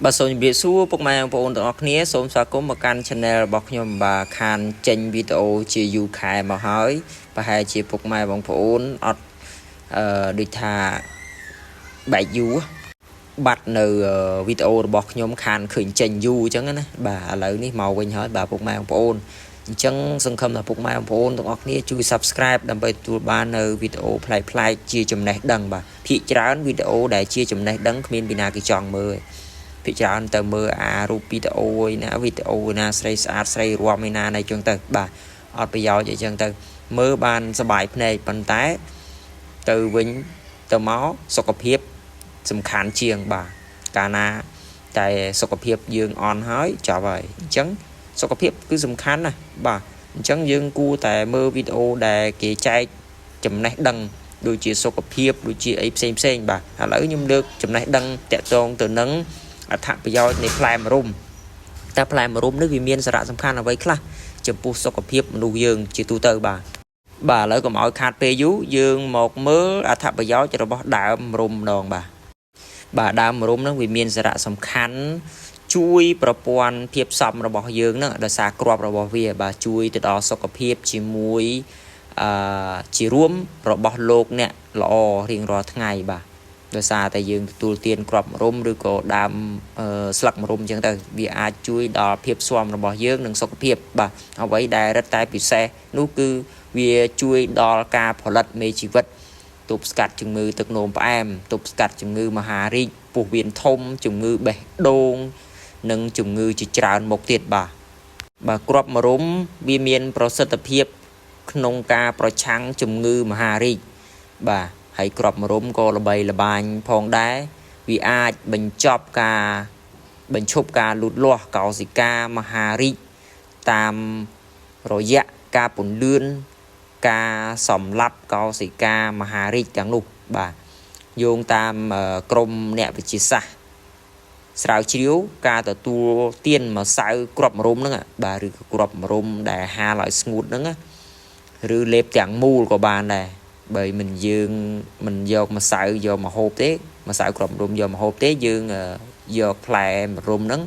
បាទសូមជម្រាបសួរពុកម៉ែបងប្អូនទាំងអស់គ្នាសូមស្វាគមន៍មកកាន់ Channel របស់ខ្ញុំបាទខានចេញវីដេអូជាយូរខែមកហើយប្រហែលជាពុកម៉ែបងប្អូនអត់អឺដូចថាបែកយូរបាត់នៅវីដេអូរបស់ខ្ញុំខានឃើញចេញយូរអញ្ចឹងណាបាទឥឡូវនេះមកវិញហើយបាទពុកម៉ែបងប្អូនអញ្ចឹងសង្ឃឹមថាពុកម៉ែបងប្អូនទាំងអស់គ្នាជួយ Subscribe ដើម្បីទទួលបាននៅវីដេអូប្លែកៗជាចំណេះដឹងបាទភាគច្រើនវីដេអូដែលជាចំណេះដឹងគ្មានពីណាគេចង់មើលទេភាគច្រើនទៅមើលអារូបវីដេអូឯណាវីដេអូណាស្រីស្អាតស្រីរាំឯណាអីចឹងទៅបាទអត់ប្រយោជន៍អីចឹងទៅមើលបានសบายភ្នែកប៉ុន្តែទៅវិញទៅមកសុខភាពសំខាន់ជាងបាទកាលណាតែសុខភាពយើងអន់ហើយចប់ហើយអញ្ចឹងសុខភាពគឺសំខាន់ណាស់បាទអញ្ចឹងយើងគួរតែមើលវីដេអូដែលគេចែកចំណេះដឹងដូចជាសុខភាពដូចជាអីផ្សេងផ្សេងបាទឥឡូវខ្ញុំលើកចំណេះដឹងតាក់ទងទៅនឹងអត្ថប្រយោជន៍នៃផ្លែម្រុំតែផ្លែម្រុំនេះវាមានសារៈសំខាន់អ្វីខ្លះចំពោះសុខភាពមនុស្សយើងជាទូទៅបាទបាទឥឡូវកុំឲ្យខាតពេលយូរយើងមកមើលអត្ថប្រយោជន៍របស់ដើមម្រុំម្ដងបាទបាទដើមម្រុំហ្នឹងវាមានសារៈសំខាន់ជួយប្រព័ន្ធភាពស៊ាំរបស់យើងហ្នឹងដោយសារគ្រាប់របស់វាបាទជួយទៅដល់សុខភាពជាមួយអឺជារួមរបស់លោកអ្នកល្អរៀងរាល់ថ្ងៃបាទដោយសារតែយើងទទួលទានគ្រាប់ម្រុំឬក៏ដើមស្លឹកម្រុំអញ្ចឹងទៅវាអាចជួយដល់ភាពស៊ាំរបស់យើងនិងសុខភាពបាទអ្វីដែលរឹតតែពិសេសនោះគឺវាជួយដល់ការផលិតមេជីវិតទប់ស្កាត់ជំងឺទឹកនោមផ្អែមទប់ស្កាត់ជំងឺមហារីកពោះវៀនធំជំងឺបេះដូងនិងជំងឺជាច្រើនមុខទៀតបាទបាទគ្រាប់ម្រុំវាមានប្រសិទ្ធភាពក្នុងការប្រឆាំងជំងឺមហារីកបាទហើយគ្រាប់ម្រុំក៏ល្បីល្បាញផងដែរវាអាចបញ្ចប់ការបញ្ឈប់ការលូតលាស់កោសិកាមហារីកតាមរយៈការពន្លឿនការសម្លាប់កោសិកាមហារីកទាំងនោះបាទយោងតាមក្រមអ្នកវិទ្យាសាស្ត្រស្រាវជ្រាវការទទួលទានម្សៅគ្រាប់ម្រុំហ្នឹងបាទឬក៏គ្រាប់ម្រុំដែលហាលឲ្យស្ងួតហ្នឹងឬលេបទាំងមូលក៏បានដែរបើមិនយើងមិនយកម្សៅយកមកហូបទេម្សៅគ្រាប់ម្រុំយកមកហូបទេយើងយកផ្លែម្រុំហ្នឹង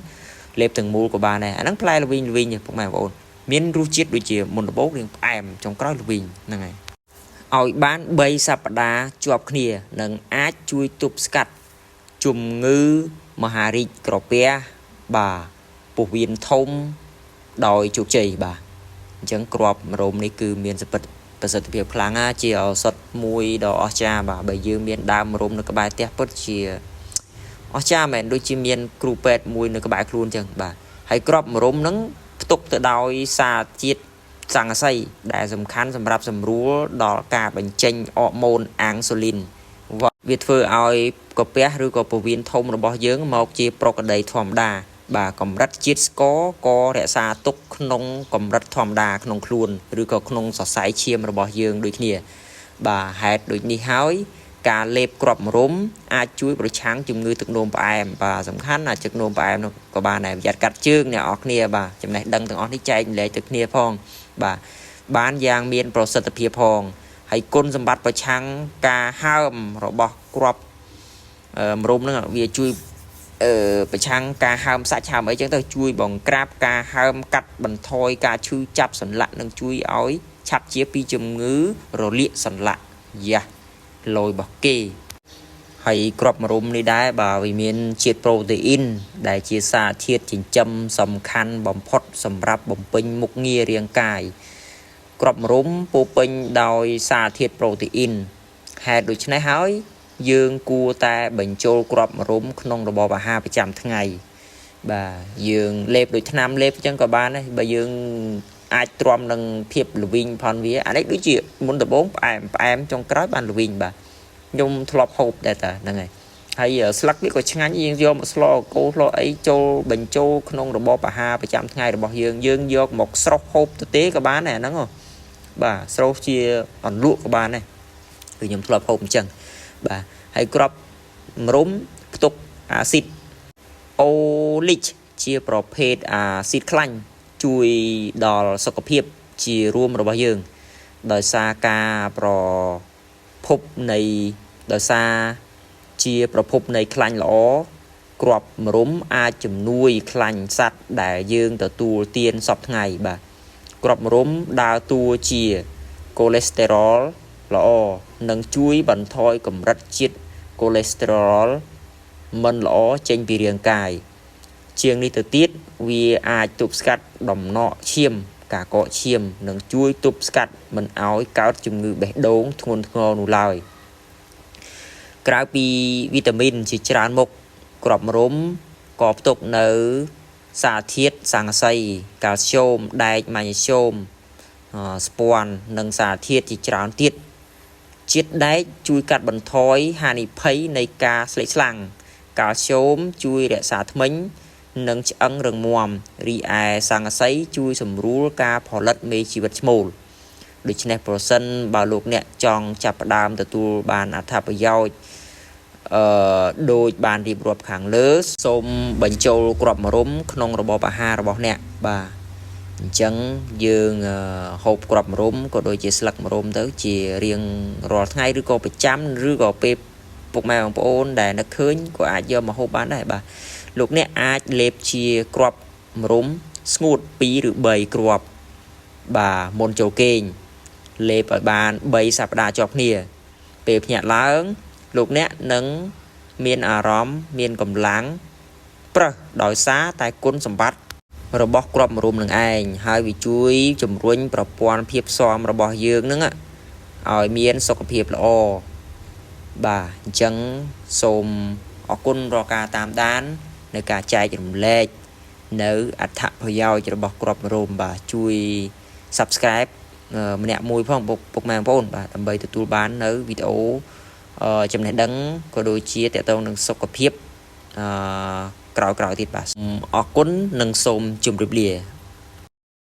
លេបទាំងមូលក៏បានដែរអាហ្នឹងផ្លែល្វីងល្វីងពុកម៉ែបងប្អូនមានរសជាតិដូចជាមុនដំបូងរាងផ្អែមចុងក្រោយល្វីងហ្នឹងហើយឲ្យបាន3សប្តាហ៍ជាប់គ្នានឹងអាចជួយទប់ស្កាត់ជំងឺមហារីកក្រពះបាទពោះវៀនធំដោយជោគជ័យបាទអញ្ចឹងគ្រាប់ម្រុំនេះគឺមានសពិតប្រសិទ្ធភាពខ្លាំងណាជាឱសថមួយដ៏អស្ចារ្យបាទបើយើងមានដើមម្រុំនៅក្បែរផ្ទះពិតជាអស្ចារ្យមែនដូចជាមានគ្រូពេទ្យមួយនៅក្បែរខ្លួនអញ្ចឹងបាទហើយគ្រាប់ម្រុំហ្នឹងផ្ទុកទៅដោយសារជាតិស័ង្កសីដែលសំខាន់សម្រាប់សម្រួលដល់ការបញ្ចេញអរម៉ូនអាំងស៊ូលីនវាធ្វើឲ្យកាពះឬក៏ពោះវៀនធំរបស់យើងមកជាប្រក្រតីធម្មតាបាទកម្រិតជាតិស្ករក៏រក្សាទុកក្នុងកម្រិតធម្មតាក្នុងខ្លួនឬក៏ក្នុងសរសៃឈាមរបស់យើងដូចគ្នាបាទហេតុដូចនេះហើយការលេបគ្រាប់ម្រុំអាចជួយប្រឆាំងជំងឺទឹកនោមផ្អែមបាទសំខាន់អាចទឹកនោមផ្អែមនោះក៏បានដែរប្រយ័ត្នកាត់ជើងអ្នកនរគ្នាបាទចំណេះដឹងទាំងអស់នេះចែករំលែកទៅគ្នាផងបាទបានយ៉ាងមានប្រសិទ្ធភាពផងហើយគុណសម្បត្តិប្រឆាំងការហើមរបស់គ្រាប់ម្រុំហ្នឹងវាជួយអឺប្រឆាំងការហើមសាច់ហើមអីចឹងទៅជួយបង្ក្រាបការហើមកាត់បន្ថយការឈឺចាប់សន្លាក់និងជួយឲ្យឆាប់ជាពីជំងឺរលាកសន្លាក់យ៉ាលយរបស់គេហើយគ្រាប់ម្រុំនេះដែរបាទវាមានជាតិប្រូតេអ៊ីនដែលជាសារធាតុចិញ្ចឹមសំខាន់បំផុតសម្រាប់បំពេញមុខងាររាងកាយគ្រាប់ម្រុំពោពេញដោយសារធាតុប្រូតេអ៊ីនហេតុដូច្នេះហើយយើងគួរតែបញ្ចូលគ្រាប់ម្រុំក្នុងរបបអាហារប្រចាំថ្ងៃបាទយើងលេបដូចថ្នាំលេបអញ្ចឹងក៏បានដែរបើយើងអាចទ្រាំនឹងភាពល្វីងផនវាអានេះដូចជាមុនដំបូងផ្អែមផ្អែមចុងក្រោយបានល្វីងបាទខ្ញុំធ្លាប់ហូបដែរតាហ្នឹងហើយហើយស្លឹកវាក៏ឆ្ងាញ់យើងយកមកស្លកូស្លអីចូលបញ្ចូលក្នុងរបបអាហារប្រចាំថ្ងៃរបស់យើងយើងយកមកស្រុះហូបទៅទេក៏បានដែរហ្នឹងបាទស្រុះជាអន្លក់ក៏បានដែរគឺខ្ញុំធ្លាប់ហូបអញ្ចឹងបាទហើយគ្រាប់ម្រុំផ្ទុកអាស៊ីតអូលីកជាប្រភេទអាស៊ីតខ្លាញ់ជួយដល់សុខភាពជារួមរបស់យើងដោយសារការប្រភពនៃដោយសារជាប្រភពនៃខ្លាញ់ល្អ គ្រាប់ម្រុំអាចជំនួយខ្លាញ់សត្វដែលយើងទទួលទានសព្វថ្ងៃបាទគ្រាប់ម្រុំដើរតួជាកូលេស្តេរ៉ុលល្អនិងជួយបន្ថយកម្រិតជាតិកូលេស្តេរ៉ុលមិនល្អចេញពីរាងកាយ ជាងនេះទៅទៀតវាអាចទប់ស្កាត់ដំណកឈាមការកកឈាមនិងជួយទប់ស្កាត់មិនឲ្យកើតជំងឺបេះដូងធ្ងន់ធ្ងរនោះឡើយក្រៅពីវីតាមីនជាច្រើនមុខគ្រាប់ម្រុំក៏ផ្ទុកនៅសារធាតុស័ង្កសីកាល់ស្យូមដែកម៉ាញ៉េស្យូមស្ពាន់និងសារធាតុជាច្រើនទៀតជាតិដែកជួយកាត់បន្ថយហានិភ័យនៃការស្លេកស្លាំងកាល់ស្យូមជួយរក្សាធ្មេញនិងឆ្អឹងរឹងមាំរីឯស័ង្កសីជួយសម្រួលការផលិតមេជីវិតឈ្មោលដូច្នេះប្រសិនបើលោកអ្នកចង់ចាប់ផ្ដើមទទួលបានអត្ថប្រយោជន៍អឺដូចបានរៀបរាប់ខាងលើសូមបញ្ចូលគ្រាប់ម្រុំក្នុងរបបអាហាររបស់អ្នកបាទអញ្ចឹងយើងហូបគ្រាប់ម្រុំក៏ដូចជាស្លឹកម្រុំទៅជារៀងរាល់ថ្ងៃឬក៏ប្រចាំឬក៏ពេលពុកម៉ែបងប្អូនដែលនឹកឃើញក៏អាចយកមកហូបបានដែរបាទលោកអ្នកអាចលេបជាគ្រាប់ម្រុំស្ងួត2ឬ3គ្រាប់បាទមុនចូលគេងលេបឲ្យបាន3សប្តាហ៍ជាប់គ្នាពេលភ្ញាក់ឡើងលោកអ្នកនឹងមានអារម្មណ៍មានកម្លាំងប្រឹសដោយសារតែគុណសម្បត្តិរបស់គ្រាប់ម្រុំនឹងឯងហើយវាជួយជំរុញប្រព័ន្ធភាពស៊ាំរបស់យើងនឹងឲ្យមានសុខភាពល្អបាទអញ្ចឹងសូមអរគុណរាល់ការតាមដាននៅការចែករំលែកនៅអត្ថប្រយោជន៍របស់គ្រាប់ម្រុំបាទជួយ Subscribe ម្នាក់មួយផងពុកម៉ែបងប្អូនបាទដើម្បីទទួលបាននៅវីដេអូចំណេះដឹងក៏ដូចជាតកតងនឹងសុខភាពអឺក្រោយៗទៀតបាទអរគុណនិងសូមជម្រាបលា។